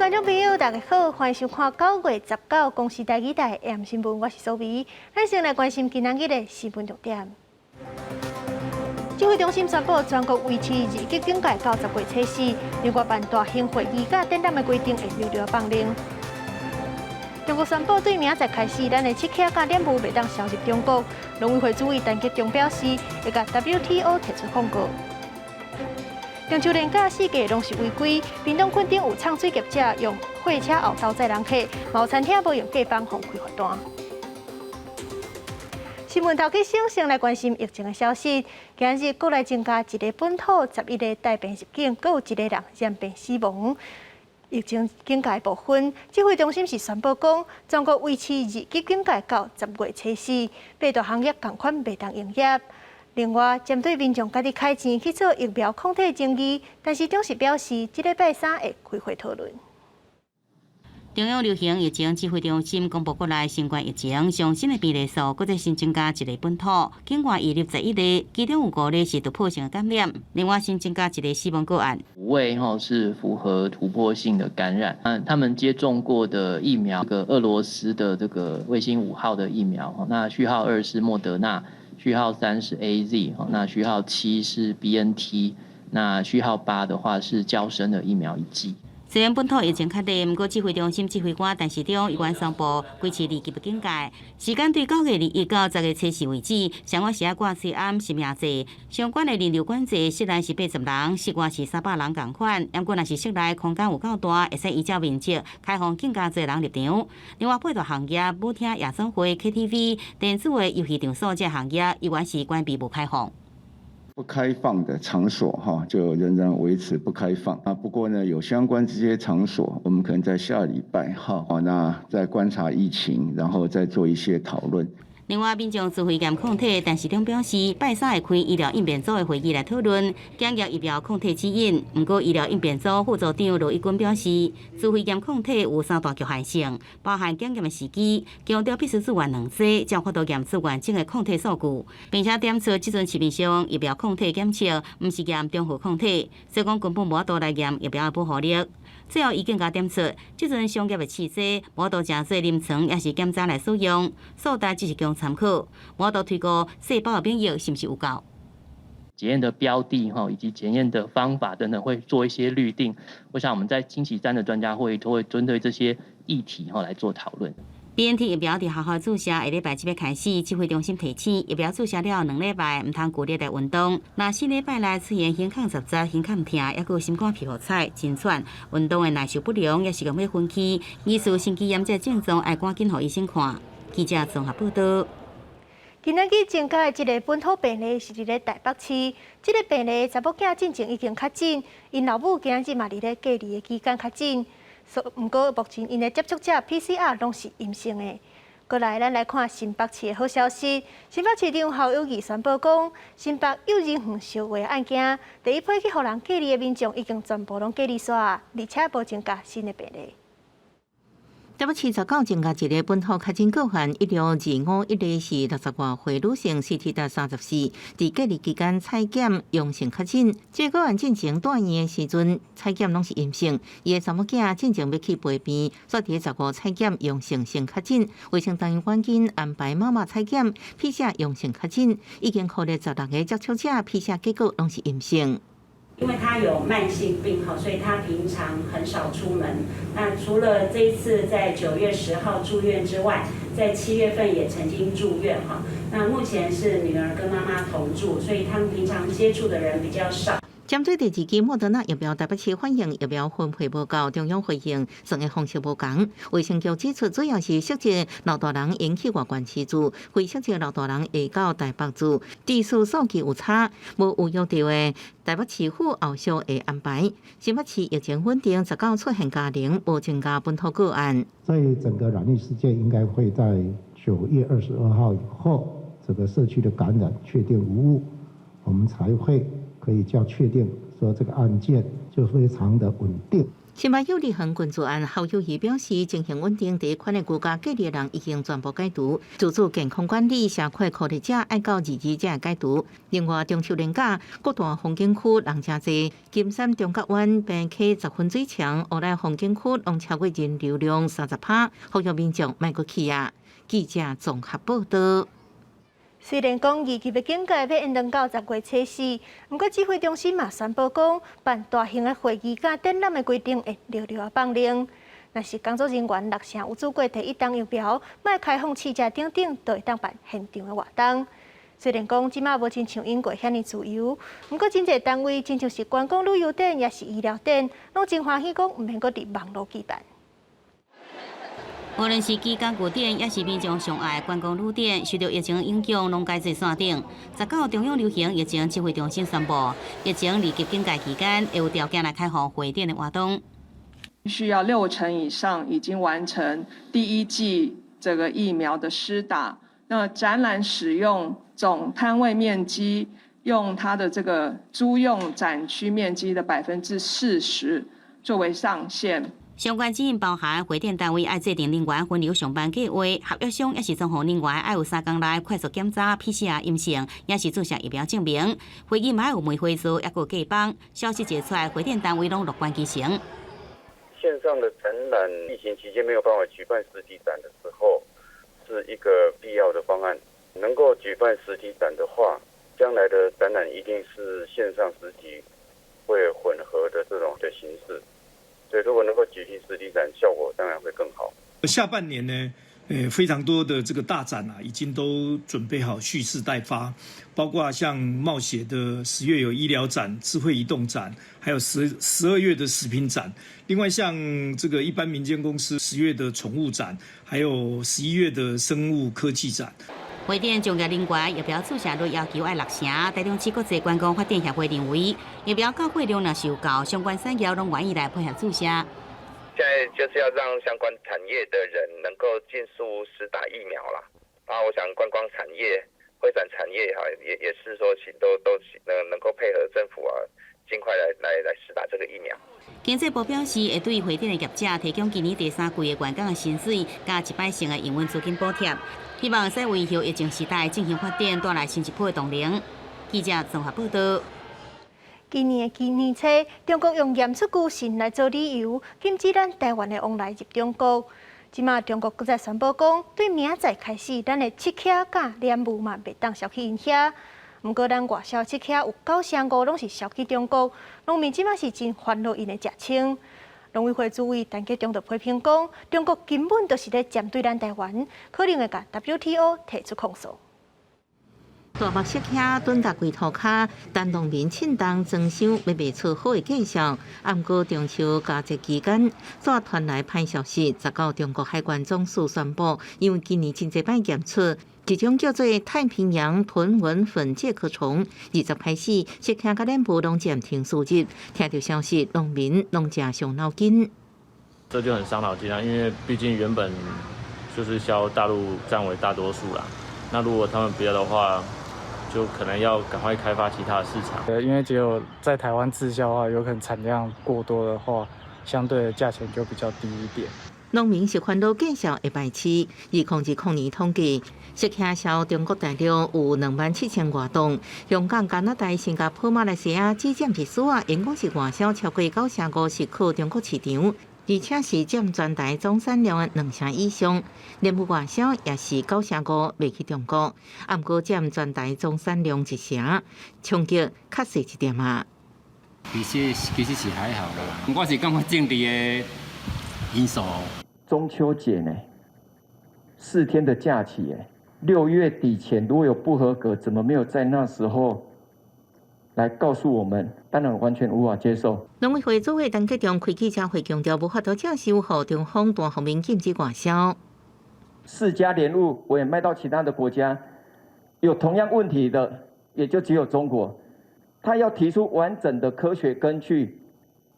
觀眾朋友，大家好，歡迎收看9月19公視台語台 AM 新聞，我是蘇薇。咱先來關心今仔日的新聞重點。指揮中心宣布，全國維持二級警戒到10月初四。另外，辦大型會議佮展覽的規定會留留放任。中國宣布對明仔載開始，咱的漆器佮染布袂當銷入中國。農委會主委陳吉仲表示，會共 WTO 提出抗告。中秋連假四界攏是違規，屏東墾丁有藏水業者用貨車後頭載人客，嘛有餐廳無用隔板予開罰單。新聞頭起先先來關心疫情的消息。今日國內增加一個本土，11個帶病入境，閣有一個人染病死亡。疫情警戒部分，指揮中心是宣布講，全國維持二級警戒到10月初四，八大行業仝款袂當營業。另外，針對民眾家己開錢去做疫苗抗體爭議，陳時中是表示，這禮拜三會開會討論。中央流行疫情指揮中心公布國內新冠疫情上新的病例數，閣再新增加一例本土，境外移入11例，其中有五例是突破性的感染。另外新增加一個死亡個案。五位吼是符合突破性的感染，嗯，他們接種過的疫苗，這個俄羅斯的這個衛星5號的疫苗，那序號2是莫德納，序號3是 AZ，那序號7是 BNT，那序號8的話是嬌生的疫苗一劑。雖然本土疫情較低，毋過指揮中心指揮官陳時中依然宣布維持二級的警戒，時間對9月21到10月初四為止。上午時仔掛喙罨實名制，相關的人流管制，室內是80人，室外是300人仝款。毋過若是室內空間有夠大，會使依照面積開放更加濟人入場。另外，八大行業、舞廳、夜總會、KTV、電子的遊戲場所這行業，依然是關閉無開放。不開放的場所，哈，就仍然維持不開放啊。不過呢，有相關這些場所，我們可能在下禮拜，哈，那再觀察疫情，然後再做一些討論。另外，民眾自費驗抗體，陳時中表示，拜三會開醫療應變組的會議來討論檢驗疫苗抗體指引。毋過，醫療應變組副組長羅一鈞表示，自費驗抗體有三大局限性，包含檢驗的時機，強調必須做完兩劑，才有法度驗出完整的抗體數據，並且點出這陣市面上疫苗抗體檢測，毋是驗中和抗體，所以講根本無法度來驗疫苗的保護力。最後，伊更加點出，這陣商業的試劑無法度誠做臨床，抑是檢查來使用，數值只是供參考，無法度推估細胞的免疫是毋是有夠。檢驗的標的哈，以及檢驗的方法等等，會做一些律定。我想我們在星期三的專家會議都會針對這些議題哈來做討論。 BNT 疫苗佇學校注射，下禮拜七欲開始，指揮中心提醒，疫苗注射了兩禮拜，毋通劇烈來運動。若四禮拜內出現胸腔雜雜、胸腔疼，抑閣有心肝皮膚彩、真喘、運動的耐受不良，抑是講欲昏去，疑似心肌炎這症狀，愛趕緊予醫生看。記者綜合報道。今仔日增加的這個本土病例是佇咧台北市，這個病例查某囝進前已經確診，𪜶老母今日嘛佇咧隔離的期間確診。毋過目前𪜶的接觸者 PCR 攏是陰性的。過來，咱來看新北市的好消息。新北市長侯友宜宣布講，新北幼兒園燒話案件，第一批去予人隔離的民眾已經全部攏隔離煞，而且無增加新的病例。台北市19增加一個本土確診個案，16251例是60外歲女性，CT 值34，佇隔離期間採檢陽性確診。這個案進前住院的時陣採檢攏是陰性，伊的查某囝進前欲去陪病，煞佇15採檢陽性先確診。衛生單位趕緊安排媽媽採檢，PCR 陽性確診，已經予咧16個接觸者 PCR 結果攏是陰性。因為他有慢性病哈，所以他平常很少出門。那除了這一次在9月10號住院之外，在7月份也曾經住院哈。那目前是女兒跟媽媽同住，所以他們平常接觸的人比較少。針對第二劑莫德納疫苗台北市反應疫苗分配無夠，中央回應算的方式無仝。衛生局指出，主要是適濟老大人應去外縣市住，非適濟老大人會到台北住，地數數據有差，無有約到的台北市府後續會安排。新北市疫情穩定，19出現加零，無增加本土個案。所以整個染疫事件應該會在9月22號以後，這個社區的感染確定無誤，我們才會可以較確定說這個案件就非常的穩定。新北幼兒園群組案，侯友宜表示，情形穩定，佇款的居家隔離的人已經全部解除，自主健康管理，社區隔離者愛到22才會解除。另外，中秋連假各大風景區人誠濟，金山中港灣平溪十分水牆，烏來風景區攏超過人流量30%，呼籲民眾莫閣去啊！記者綜合報道。雖然講二級的警戒欲延長到10月初四，毋過指揮中心嘛宣布講，辦大型的會議佮展覽的規定會陸陸仔放寬。若是工作人員六成有注過第一針疫苗，欲開放試食等等，都會當辦現場的活動。雖然講這馬無親像英國遐爾自由，毋過真濟單位，親像是觀光旅遊展，抑是醫療展，攏真歡喜講毋免閣佇網路舉辦。無論是機工具展，抑是民眾上愛觀光旅展，受著疫情影響，攏改做線頂。19中央流行疫情指揮中心宣布，疫情二級警戒期間，會有條件來開放會展的活動。需要6成以上已經完成第一劑這個疫苗的施打。那展覽使用總攤位面積，用它的這個租用展區面積的40%作為上限。相關指引包含會展單位愛制定人員分流上班計劃，合約商抑是裝潢人員愛有3工內快速檢查 PCR 陰性，抑是注射疫苗證明。會議嘛愛有媒會座，抑閣隔板。消息一出來，會展單位攏樂觀其成。線上的展覽，疫情期間沒有辦法舉辦實體展的時候，是一個必要的方案。能夠舉辦實體展的話，將來的展覽一定是線上實體會混合的這種的形式。所以，如果能夠舉行實體展，效果當然會更好。下半年呢，非常多的這個大展啊，已經都準備好蓄勢待發，包括像貿協的10月有醫療展、智慧移動展，還有12月的食品展。另外，像這個一般民間公司10月的寵物展，還有11月的生物科技展。會展從業人員疫苗注射率要求愛六成，台中市國際觀光發展協會認為，疫苗到貨量若是有夠，相關產業攏願意來配合注射。現在就是要讓相關產業的人能夠盡速施打疫苗啦。啊，我想觀光產業、會展產業哈，也是說，都能夠配合政府啊，盡快來施打這個疫苗。經濟部表示，會對會展的業者提供今年第三季的員工的薪水，佮一擺性的營運資金補貼，希望會使為後疫情時代進行發展帶來新一波的動能。記者綜合報道。今年的今年初，中國用驗出具信來做理由，禁止咱台灣的往來入中國。這馬中國閣再宣布講，對明仔載開始，咱的刺茄佮蓮霧嘛袂當銷去𪜶遐。毋過咱外銷刺茄有95%攏是銷去中國，農民這馬是真煩惱𪜶的食穿。農委會主委陳吉仲就批評講，中國根本就是咧針對咱台灣，可能會共 WTO 提出控訴。大目色茄躉共規塗跤，等農民凊東裝箱欲賣出好的價數。毋過中秋佳節期間，煞傳來歹消息，19中國海關總署宣布，因為今年真濟擺檢出一種叫做太平洋臀紋粉介殼蟲，20開始，色茄佮蓮霧攏暫停輸入。聽著消息，農民攏誠傷腦筋。這就很傷腦筋啦，因為畢竟原本就是銷大陸佔為大多數啦。那如果他們不要的話，就可能要趕快開發其他的市場。對，因為只有在台灣滯銷的話，有可能產量過多的話，相對的價錢就比較低一點。農民是煩惱價數會排斥。2020年統計，色茄銷中國大陸有27,000外噸，香港、加拿大、新加坡、馬來西亞只佔一絲仔，因講是外銷超過95%是靠中國市場，而且是佔全台總產量的兩成以上。蓮霧外銷也是95%賣去中國，毋過佔全台總產量一成，衝擊較細一點仔。其實是還好啦，我是感覺政治的因素。中秋節呢，4天的假期，6月底前如果有不合格，怎麼沒有在那時候來告訴我們？當然完全無法接受。農委會主委陳吉仲開記者會強調，無法度接受予中方單方面禁止外銷。釋迦蓮霧我也賣到其他的國家，有同樣問題的也就只有中國。他要提出完整的科學根據，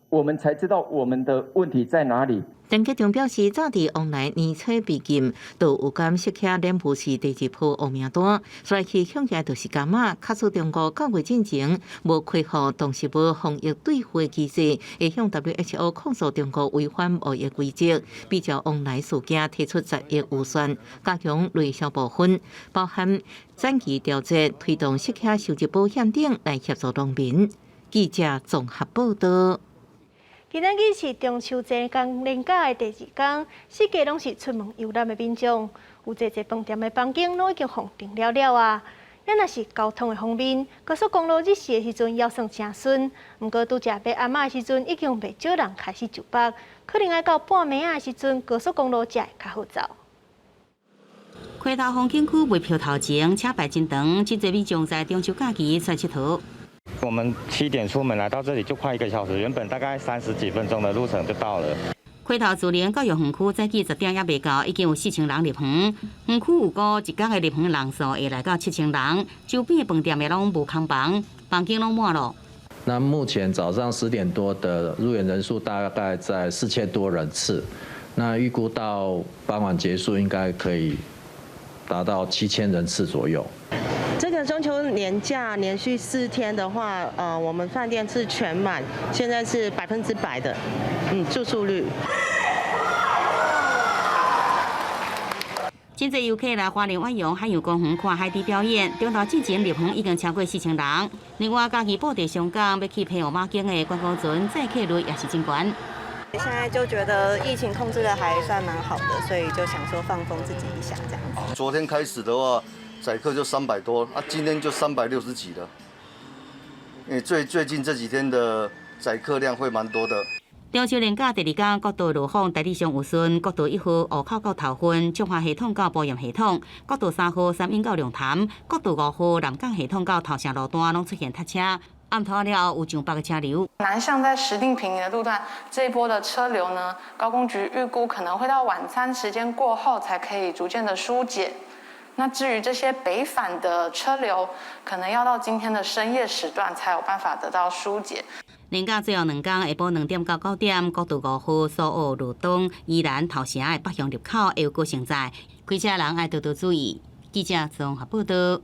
我們才知道我們的問題在哪裡。陳吉仲表示，早佇往來年初被禁，就有感釋迦蓮霧是第二波烏名單，所以去向起來就是加碼。假使中國九月進前無恢復動植物防疫對話機制，會向 WHO 控訴中國違反貿易規則，比照往來事件提出10億預算，加強內銷部分，包含展期調節、推動釋迦收集保險等來協助農民。記者綜合報道。今仔日是中秋節共連假的第二工，四界攏是出門遊覽的民眾，有濟濟飯店的房間攏已經予訂了了啊。咱若是交通的方面，高速公路日時的時陣猶算誠順，毋過拄才欲暗仔的時陣，已經袂少人開始就縛，可能愛到半暝仔的時陣，高速公路才會較好走。溪頭風景區賣票頭前，車排真長，真濟民眾在中秋假期出來𨑨迌。我們7點出門來到這裡就快一個小時，原本大概30幾分鐘的路程就到了。溪頭自然教育園區早起10點猶未到，已經有4000人入園。園區預估一工的入園人數會來到7000人，周邊的飯店也攏無空房，房間攏滿了。那目前早上10點多的入園人數大概在4000多人次，那預估到傍晚結束應該可以達到7000人次左右。這個中秋連假連續4天的話，我們飯店是全滿，現在是100%的，住宿率。真濟遊客來花蓮遠洋海洋公園看海豬表演，中晝之前入園已經超過4000人。另外，嘉義布袋上港欲去澎湖馬景的觀光船載客率也是真懸。現在就覺得疫情控制得還算蠻好的，所以就想說放風自己一下這樣子。昨天開始的話，載客就300多，啊，今天就360幾了。因為最近這幾天的載客量會蠻多的。中秋連假第二工，國道路況大致上有順。國道1號湖口到頭份，彰化系統到埔鹽系統；國道3號三莺到龍潭；國道5號南港系統到頭城路段，攏出現塞車。暗頭了後有上百个車流。南向在石碇坪的路段，這一波的車流呢，高公局預估可能會到晚餐時間過後才可以逐漸的疏解。那至於這些北返的車流，可能要到今天的深夜時段才有辦法得到疏解。連假最後兩工，下晡2點到9點，國道5號蘇澳羅東、宜蘭頭城的北向入口會有過盛載，開車人愛多多注意。記者綜合報道。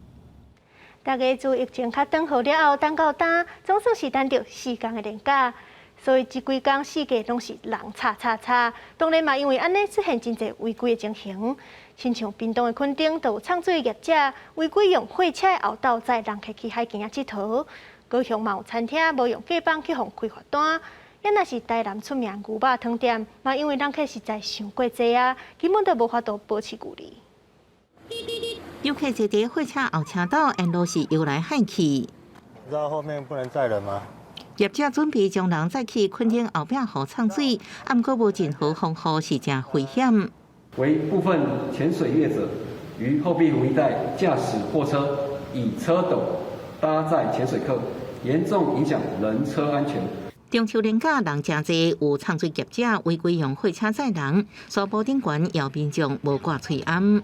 大家自疫情較轉好了後，等到今，總算是等著四工的連假，所以這幾工四界攏是人吵吵吵。當然嘛，因為按呢出現真濟違規的情形，親像屏東的墾丁，就有創水業者違規用貨車後斗載人客去海墘仔𨑨迌。高雄嘛有餐廳無用過磅去予開罰單，抑若是台南出名牛肉湯店，嘛因為人客實在傷過濟啊，根本就無法度保持距離。遊客坐佇貨車後車斗，沿路是遊來海去。你知道後面不能載人嗎？業者準備將人載去墾丁後壁湖沖水，毋過無任何防護是誠危險。惟部分潛水業者於後壁湖一帶駕駛貨車，以車斗搭載潛水客，嚴重影響人車安全。中秋連假人誠濟，有沖水業者違規用貨車載人，沙坡頂懸搖民眾無掛喙罨。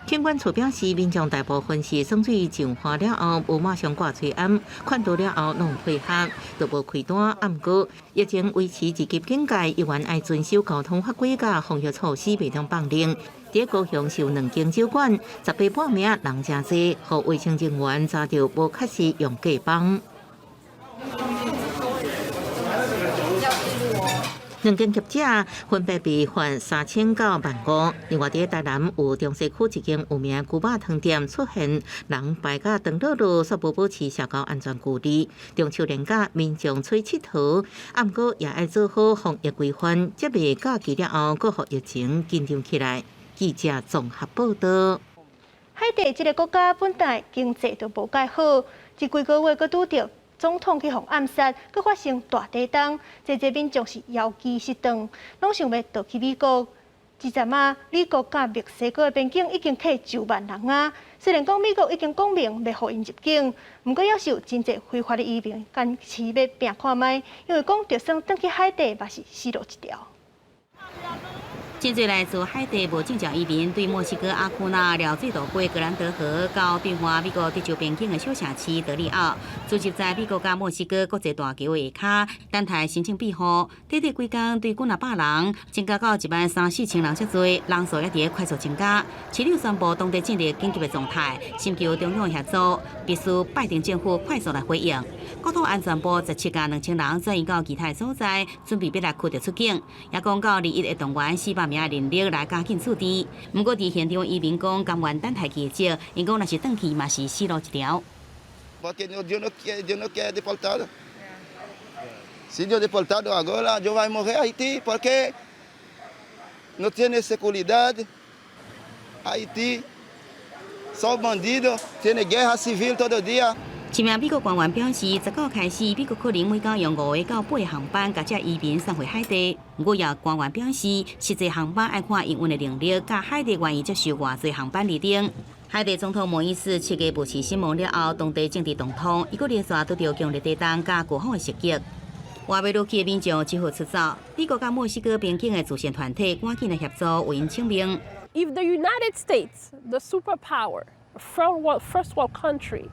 警管處表示，民眾大部分是耍水上岸了後，無馬上掛喙罨，勸導了後攏配合，都無開單。毋過疫情維持二級警戒，猶原愛遵守交通法規佮防疫措施，袂當放任。佇高雄有兩間酒館，18半暝人誠濟，予衛生人員查著無確實用過磅。兩間業者分別被罰3000到15000。另外，佇台南有中西區一間有名牛肉湯店出現人排甲長囉囉，煞無保持社交安全距離。中秋連假民眾出𨑨迌，毋過也愛做好防疫規範，才袂假期了後，閣予疫情緊張起來。記者綜合報道。海地這个國家本來經濟就無蓋好，這幾个月閣拄著總統去予暗殺，閣發生大地動，濟濟民眾是搖機失斷，攏想欲逃去美國。這陣仔，美國佮墨西哥的邊境已經客9萬人啊。雖然講美國已經講明袂予𪜶入境，毋過猶是有真濟非法的移民堅持欲拚看覓，因為講就算轉去海地嘛是死路一條。真濟來自海地無證照移民對墨西哥阿庫納寮最渡過格蘭德河到對岸美國德州邊境的小城市德里奧，聚集在美國佮墨西哥國際大橋下跤，等待申請庇護。短短幾工對幾若百人，增加到1萬三四千人遮濟，人數也佇咧快速增加。市長宣布當地進入緊急的狀態，尋求中央協助，必須拜登政府快速來回應。國土安全部17萬2千人轉移到其他所在，準備欲來驅逐出境。也講到21會動員400名人力來加緊處置。毋過佇現場移民講，甘願等待奇蹟，𪜶講若是轉去嘛是死路一條。 Porque yo no quiero deportado. Si yo deportado ahora, yo voy a morir Haití porque no tiene seguridad. Haití son bandidos, tiene guerra civil todo día. 一名美國官員表示，19開始，美國可能每工用五個到八個航班，共這移民送回海地。毋過，也官員表示，實際航班愛看營運的能力，佮海地願意接受偌濟航班而定。海地總統莫伊斯7月遇刺身亡了後，當地政治動盪，伊閣連續拄著強烈地動佮軍方的襲擊。活袂落去的民眾只好出走。美國佮墨西哥邊境的慈善團體趕緊來協助，為𪜶請命。 If the United States, the superpower, first world country,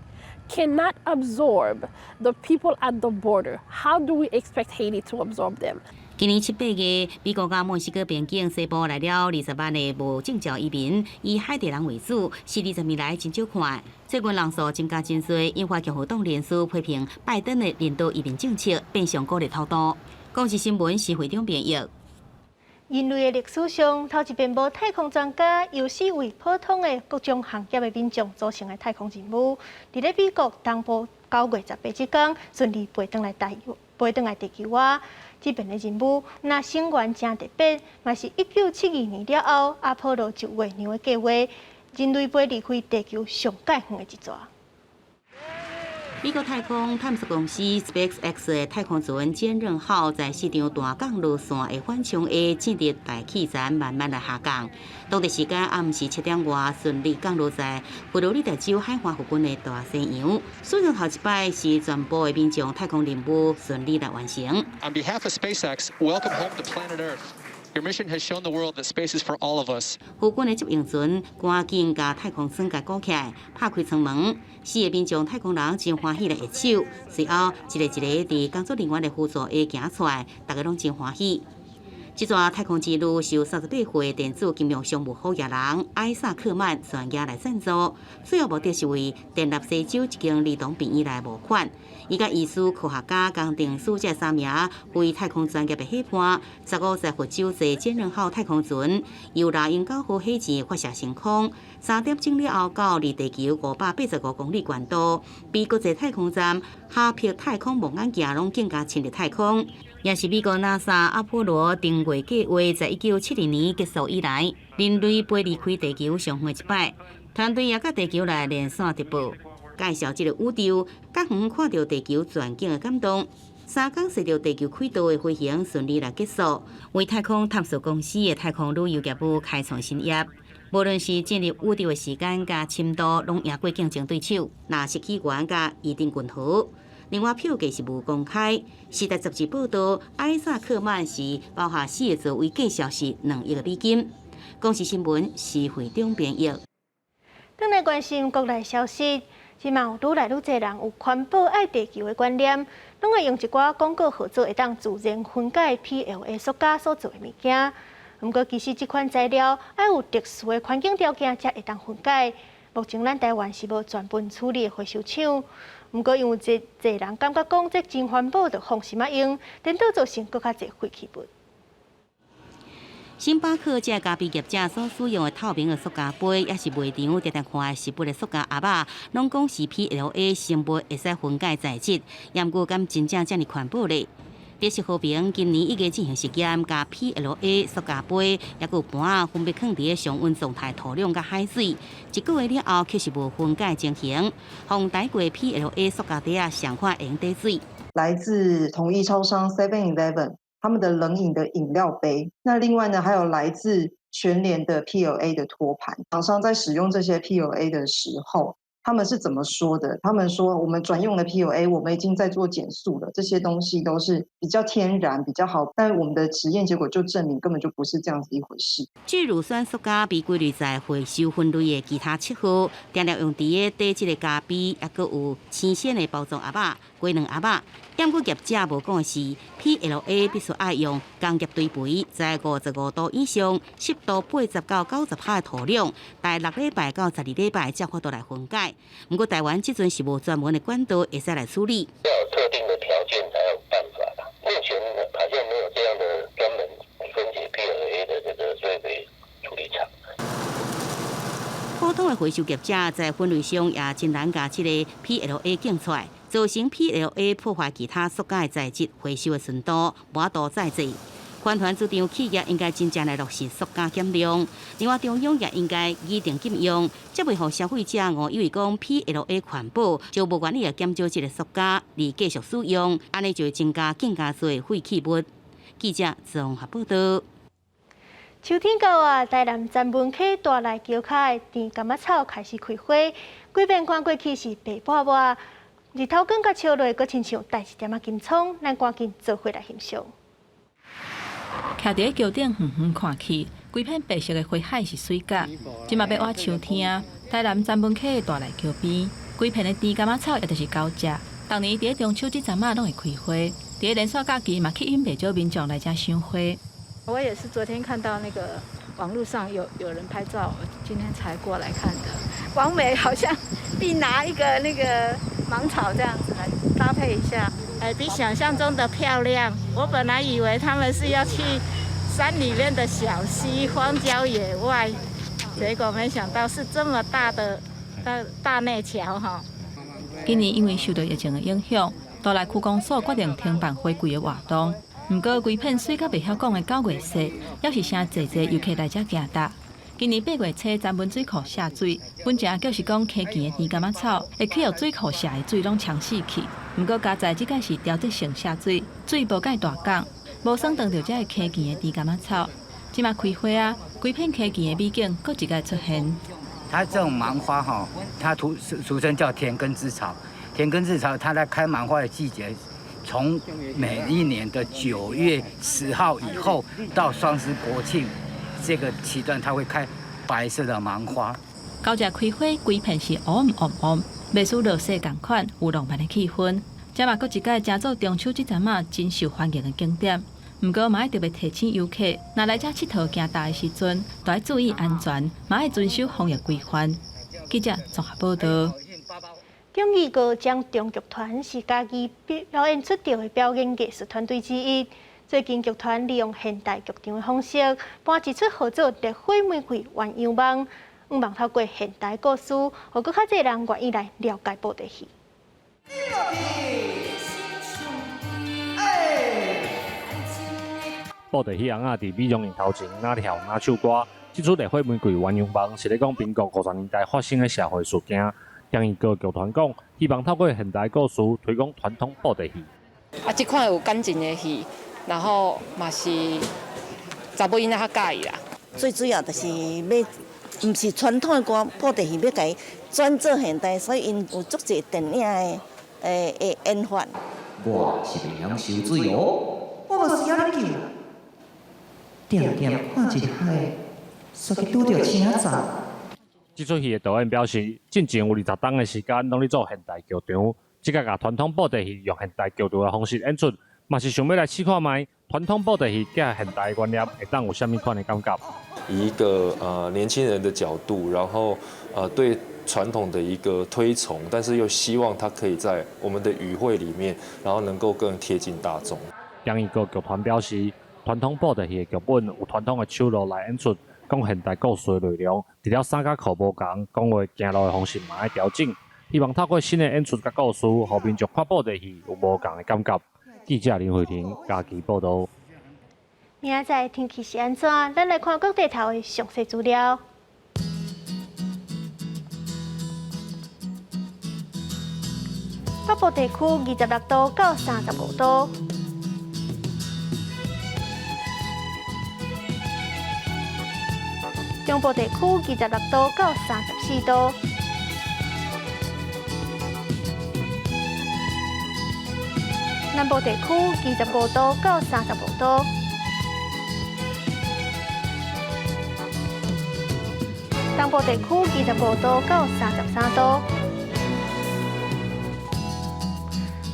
cannot absorb the people at the border, how do we expect Haiti to absorb them? 今年七八月，美國佮墨西哥邊境西部來了20萬個無證照移民，以海地人為主，是20年來真少看。最近人數增加真濟，引發共和黨人士批評拜登的人道移民政策變相鼓勵偷渡。公視新聞施惠中編譯。人類的歷史上，頭一遍無太空專家，又是為普通的各種行業的民眾組成的太空任務，佇咧美國東部9月18這工順利飛轉來台，飛轉來地球啊！這遍的任務，若成員誠特別，嘛是1972年了後，阿波羅就月娘的計劃，人類飛離開地球上蓋遠的一逝。美國太空探索公司 SpaceX 的太空船堅韌號在四場大降落傘的反衝下進入大氣層，慢慢來下降。當地時間暗時7點外順利降落在佛羅里達州海岸附近的大西洋。史上頭一擺是全部的民眾太空任務順利來完成。 On behalf of SpaceX, welcome home to planet Earth. Your mission has shown the world that space is for all of us. 附近的接應船趕緊共太空艙共裹起來，拍開艙門，四個民眾太空人真歡喜來握手，隨後一个一个佇工作人員的輔助下行出來，大家攏真歡喜。這逝太空之旅是由38歲電子金融商務好額人艾薩克曼全額來贊助，主要目的是為田納西州一間兒童病院來募款。伊佮醫師、科學家、工程師這三名非太空專業的伙伴，15在佛州坐堅韌號太空船，由獵鷹9號火箭發射升空，3點鐘了後到離地球585公里高度，比國際太空站哈珀太空望遠鏡攏更加親入太空。也是美國 NASA 阿波羅登月計劃在1972年結束以來，人類飛離開地球上遠一擺。團隊也佮地球來連線直播，介紹這个宇宙，較遠看著地球全景的感動。3工踅著地球軌道的飛行順利來結束，為太空探索公司的太空旅遊業務開創新業。無論是進入宇宙的時間佮深度，攏贏過競爭對手，納石起源佮伊登運河。另外票價是無公開。時代雜誌報道，艾薩克曼是包下四個座位，價數是2億美金。公視新聞施惠中編譯。轉來關心國內消息，這馬有愈來愈濟人有環保愛地球的觀念，攏會用一寡廣告號做會當自然分解 PLA 塑膠所做的物件。毋過其實這款材料愛有特殊的環境條件才會當分解。目前咱台灣是無專門處理的回收廠。毋過因為濟濟人感覺講這真環保，就放心仔用，顛倒造成閣較濟廢棄物。星巴克這咖啡業者所使用的透明的塑膠杯，抑是賣場常常看的食物的塑膠盒仔，攏講是 PLA 生物會使分解材質，毋過敢真正遮爾環保咧？绿色和平今年已經進行實驗，共 PLA 塑膠杯，抑閣有盤仔分別囥佇咧常溫狀態土壤佮海水，一個月了後確實無分解情形，予代過 PLA 塑膠袋仔上款會用滴水。來自統一超商 Seven Eleven 他們的冷飲的飲料杯，那另外呢，還有來自全聯的 PLA 的托盤。廠商在使用這些 PLA 的時候，他們是怎麼說的？他們說我們轉用了 PLA，我們已經在做減塑了，這些東西都是比較天然、比較好。但我們的實驗結果就證明根本就不是這樣子一回事。聚乳酸塑膠被歸類在回收分類的其他7號，定定用佇个底這个咖啡，抑閣有生鮮的包裝盒仔、雞卵盒仔。毋過業者無講的是，PLA 必須愛用工業堆肥，在55度以上，濕度80到90%的土壤，大6禮拜到12禮拜才有法度來分解。毋過台灣這陣是無專門的管道會使來處理。要有特定的條件才有辦法啦。目前好像沒有這樣的專門分解 PLA 的這個堆肥處理廠。普通的回收業者在分類上也真難共這个 PLA 揀出來，造成 PLA 破壞其他塑膠的材質，回收的純度無法度再製。環團主張企業應該真正來落實塑膠減量，另外中央也應該擬定禁用，才袂予消費者誤以為講 PLA 環保就無願意來減少這个塑膠而繼續使用，按呢就會增加更加濟廢棄物。記者綜合報導。秋天到啊，台南曾文溪大內橋跤的甜柑仔草開始開花，規片看過去是白抹抹，日頭光共照落，閣親像帶一點仔金蔥，咱趕緊做伙來欣賞。徛佇橋頂，遠遠看去，規片白色的花海是媠甲。這馬欲倚秋天，台南曾文溪的大內橋邊，規片的甜柑仔草，也就是高蔗，逐年佇中秋這陣仔攏會開花。佇連續假期嘛，吸引袂少民眾來遮賞花。我也是昨天看到那個網絡上有人拍照，我今天才過來看的。網美好像必拿一個那個芒草這樣子來搭配一下，哎，比想象中的漂亮。我本來以為他們是要去山裡面的小溪、荒郊野外，結果沒想到是這麼大的大大內橋哈。今年因為受到疫情的影響，大內區公所決定停辦花季的活動。毋過，規片媠甲袂曉講的九月雪，猶是誠濟濟遊客來遮行踏。今年8月初，曾文水庫下水，本前就是講溪墘的甜柑仔草會去予水庫下的水攏沖死去。毋過，佳哉這擺是調節性下水，水無蓋大港，無損斷著遮个溪墘的甜柑仔草。這馬開花啊，規片溪墘的美景閣一擺出現。它這種芒花哈，它俗稱叫田根子草。田根子草，它在開芒花的季節，從每一年的9月10號以後到雙十國慶這個期段，它會開白色的芒花。高蔗開花，規片是烏黃黃，袂輸落雪仝款，有浪漫的氣氛。這嘛閣一擺成做中秋這陣仔真受歡迎的景點。毋過嘛愛特別提醒遊客，若來遮𨑨迌行踏的時陣，都愛注意安全，嘛愛遵守防疫規範。記者綜合報導。忠義高漳中劇團是嘉義表演出道的表演藝術團隊之一。最近劇團利用現代劇場的方式，搬一齣號做《烈火玫瑰鴛鴦夢》，向望透過現代故事，予閣較濟人願意來了解布袋戲。布袋戲尪仔佇美容院頭前，若跳若唱歌。這齣《烈火玫瑰鴛鴦夢》是咧講民國50年代發生的社會事件。忠義歌劇團講，希望透過現代故事推廣傳統布袋戲。啊，這款有感情的戲，然後嘛是查某囡仔較佮意啦。最主要就是欲，毋是傳統的歌布袋戲，欲共伊轉做現代，所以𪜶有足濟電影的研發。我是袂曉泅水哦。我無需要你救，定定看一下，煞去拄著車仔撞。這齣戲的導演表示，進前有20冬的時間攏咧做現代劇場，這擺共傳統布袋戲用現代劇場的方式演出，嘛是想欲來試看覓傳統布袋戲佮現代觀念會當有啥物款的感覺。以一個年輕人的角度，然後對傳統的一個推崇，但是又希望它可以在我們的語彙裡面，然後能夠更貼近大眾。忠義歌劇團表示，傳統布袋戲的劇本有傳統的手路來演出。講現代故事的內容，除了衫佮褲無仝，講話行路的方式嘛愛調整。希望透過新的演出佮故事，予民眾看布袋戲有無仝的感覺。記者林慧婷嘉義報導。明仔載天氣是按怎？咱來看各地頭的詳細資料。北部地區26度到35度。中部地區26度到34度。南部地區25度到35度。東部地區25度到33度。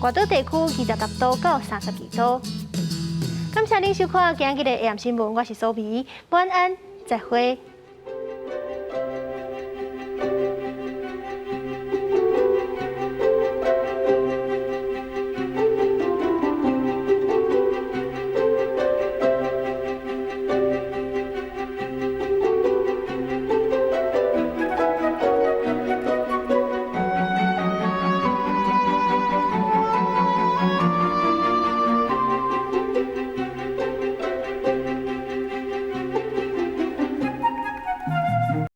外島地區26度到32度。感謝您收看今日的 AM 新聞，我是蘇美，晚安，再會。